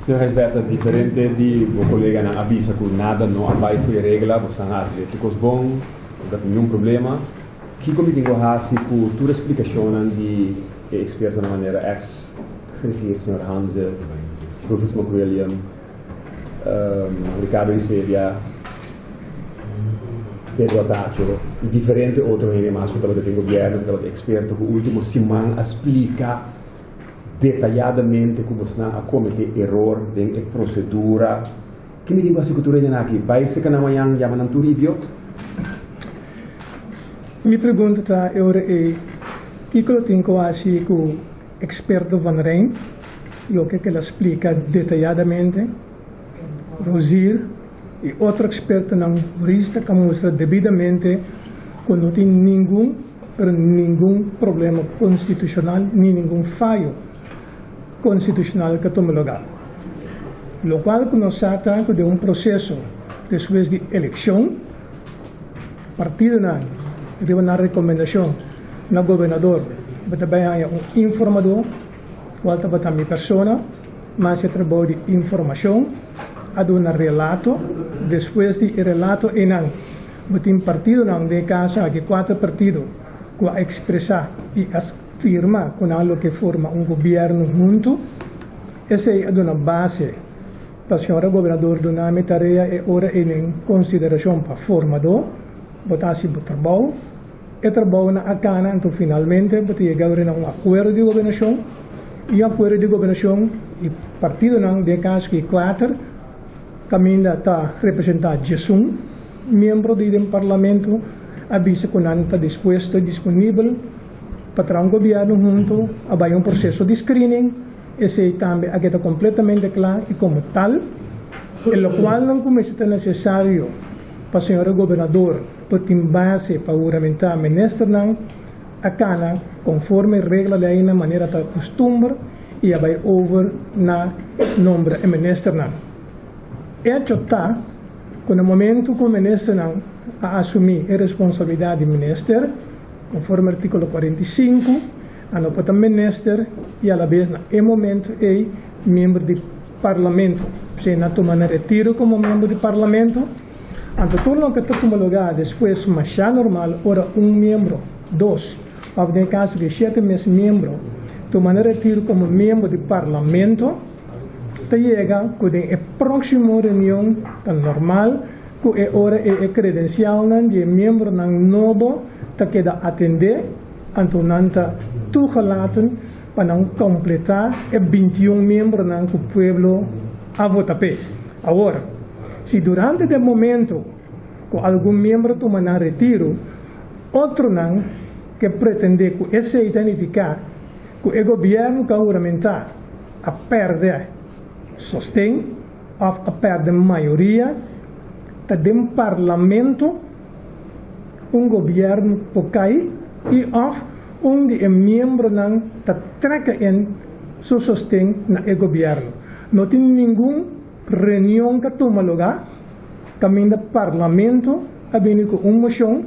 Señor Gijsbertha, diferente di bo coleganan a bisa cu nada no a bay fu e regla, bo stan a atende tur cos bon, no ta tin niun problema. Kico mi tin cu haci cu tur e splicacionnan di e expertonan manera ex griffier señor Hanze, Rufus McWilliam, Ricardo Isebia, Pedro Atacho y diferente otro hende mas cu tabata den gobierno, cu tabata experto cu ultimo siman a splica detayadamente cu bosnan a comete eror den e procedura. Ki mi tin cu haci cu tur e hendenan aki? Bay seca nan mañan yama nan tur idiot? Mi pregunta ta e ora ey, kico lo tin cu haci cu experto Van Rijn, loke cu el a splica detayadamente, Rozier y otro expertonan hurista cu a mustra debidamente cu no tin ningun, pero ningun problema constitucional ni ningun fayo constitucional cu a tuma lugar. Locual cu nos sa ta cu den un proceso despues di eleccion, partidonan riba nan recomendacion na gobernador bo ta bay haña un informador cual tabata mi persona, mas e trabou di informacion a duna relato, despues di e relato eynan bo tin partidonan, den e caso aki cuater partido cu a expresa y a firma cu nan lo ke forma un gobierno hunto, esey a duna base pa señora gobernador duna mi tarea e ora ey den consideracion pa formador, bo ta haci bo trabou. E trabounan a cana anto finalmente bo ta yega ora na un acuerdo di gobernacion y un acuerdo di gobernacion y partidonan den e caso aki cuater caminda ta representa diesun miembro di den parlamento a bisa cu nan ta dispuesto y disponibel pa traha un gobierno hunto a bay un proceso di screening esey tambe a keda completamente cla y como tal e locualnan cu mester ta necesario pa señora gobernador por tin base pa huramentá ministernan a kana konforme regla leinan manera ta kustumber i a bai over na nombra e ministernan. Echo ta ku na momentu ku ministernan a asumí e responsabilidat di minister, konforme artíkulo 45, a no por ta minister i alabes na e momentu ei miembro di parlamento. P'esei nan a tuma nan retiro komo miembro di parlamento. Anto tur loke ta tuma lugá despues mashá normal ora un miembro, dos, òf den e kaso di shete mes miembro tuma nan retiro komo miembro di parlamento, ta yega ku den e próksimo reunion ta normal ku e ora ei e kredensialnan di e miembronan nobo ta keda atendé, anto nan ta toegelaten pa nan kompletá e 21 miembronan ku pueblo a vota p'e. Awor, si durante den momento ku algun miembro tuma nan retiro, otronan ke pretendé ku esei ta nifiká ku e gobièrnu ku a huramentá a pèrdè sosten òf a pèrdè mayoria, ta den parlamento un gobièrnu por kai i òf un di e miembronan ta trèk en su sosten na e gobièrnu. No tin ningun reunion ka tuma lugá kaminda Parlamento a bini ku un moshon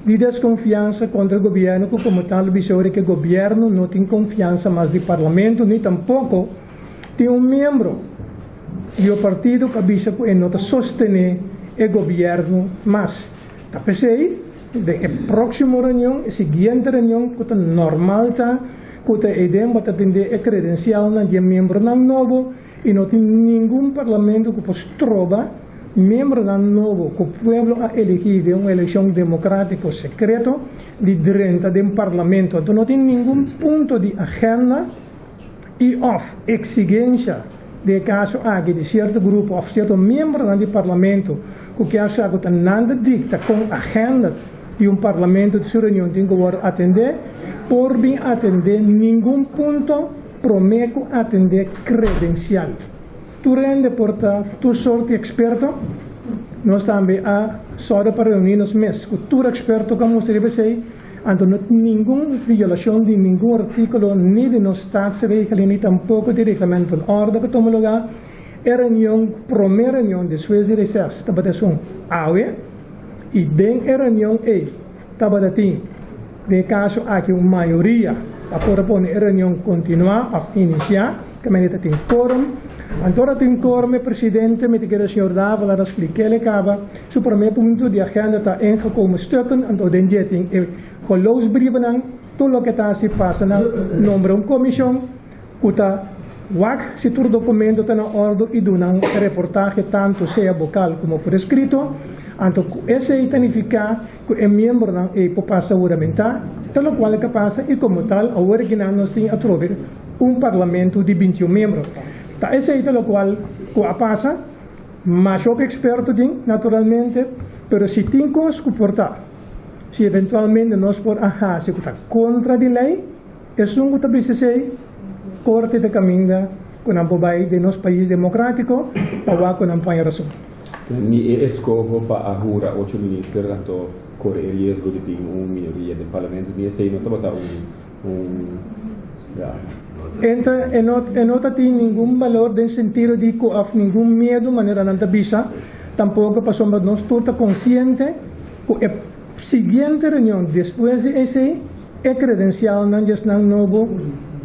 di deskonfiansa kontra gobièrnu ku komo tal bisa ora ke gobièrnu no tin konfiansa mas di Parlamento ni tampoko tin un miembro di o partido ku a bisa ku e no ta sostené e gobièrnu mas. Ta p'esei den e próksimo reunion, e siguiente reunion ku ta normal ta ku ta eiden bo ta tende e kredensialnan di e miembronan nobo i no tin ningun parlamento ku por stroba miembronan nobo ku pueblo a eligí den un elekshon demokratiko sekreto di drenta den parlamento. Anto no tin ningun punto di agenda i òf eksigensha den e kaso aki di sierto grupo òf sierto miembronan di parlamento ku kier sa ku ta nan ta dikta kon agenda di un parlamento di su reunion tin ku wòrdu atendé, por bin atendé ningun punto promé ku atendé kredensial. Tur hende por ta tur sort di eksperto. Nos tambe a sòru pa reuní nos mes ku tur eksperto ku a mustra riba esei, anto no tin ningun violashon di ningun artíkulo ni di nos Staatsregeling ni tampoko di Reglement van Orde ku tuma lugá. E reunion, promé reunion despues di reses tabata esun awe i den e reunion ei tabata tin. Den e kaso aki un mayoria pa por a pone e reunion kontinuá òf inisiá, ke manera ta tin kórum. Anto ora tin kórum e presidente mester kere señor Davelaar a splik'el e kaba. Su promé punto di agenda ta ingekomen stukken, anto den dje tin e geloofsbrievennan, tur loke ta hasi pasa na nombra un komishon ku ta wak si tur dokumento ta na òrdu i duna un reportahe tantu sea bokal komo por eskrito. Anto ku esei ta nifiká ku e miembronan ei por pasa huramentá, ta lokual ka pasa i komo tal awor aki nan nos tin atrobe un parlamento di 21 miembro. Ta esei ta lokual ku a pasa, masha hopi eksperto tin naturalmente, pero si tin kos ku por ta, si eventualmente nos por a hasi ku ta kontra di lei, esun ku ta bisa esei, korte ta kaminda ku nan por bai den nos pais demokratiko pa wak ku nan por haña rason. Ni e eskoho pa a hura ocho minister anto kore e riesgo di tin un minoria den parlamento, ni esei no tabata un un ya. Enta e no e no ta tin ningun balor den sentido di ku òf ningun miedu manera nan ta bisa, tampoko pasobra nos tur ta konsiente ku e siguiente reunion despues di esei e kredensialnan di esnan nobo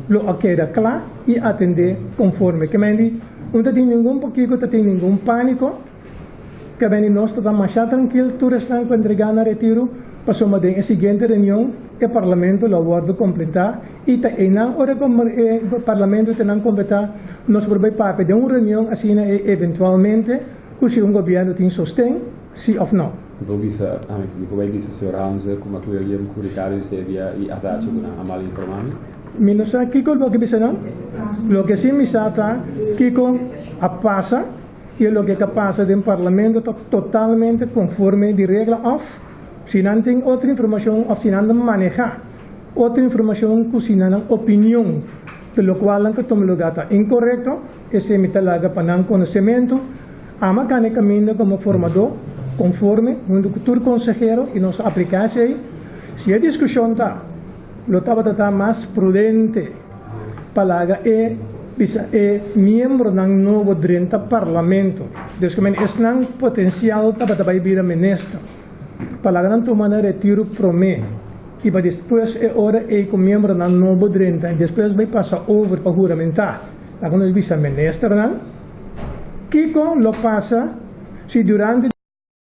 lo a keda kla i atendé konforme. Ke men di No ta tin ningun pokiko ta tin ningun pániko, ke beni nos ta ta masha trankil tur esnan ku entregá na retiru, pasobra den e siguiente reunion e parlamento lo a wòrdu kompletá i ta einan ora ku e parlamento ta nan kompletá nos por bai papia den un reunion asina e eventualmente ku si un gobièrnu tin sosten si òf no. Mi por bisa, mi por bai bisa señor Hanze ku Mark William ku Ricardo Eusebia i Adacho ku nan a mal informá mi? Mi no sa kiko loke bisa nan. Loke si mi sa ta kiko a pasa i loke ta pasa den parlamento ta totalmente konforme di regla òf si nan tin otro informashon òf si nan ta manehá otro informashon ku si nan opinion di lokual nan ta tuma lugá ta inkorekto, esei mi ta laga pa nan konosementu. Ama kane kaminda komo formadó konforme huntu ku tur konsehero i nos a apliká esei. Si e diskushon ta. Lo tabata ta mas prudente pa laga e bisa e miembronan nobo drenta parlamento. Dus ku men esnan potensial tabata bai bira minister. Pa laga nan tuma nan retiro prome i pa despues e ora ei ku miembronan nobo drenta i despues bai pasa over pa huramentá. Laga nos bisa ministernan kiko lo pasa si durante.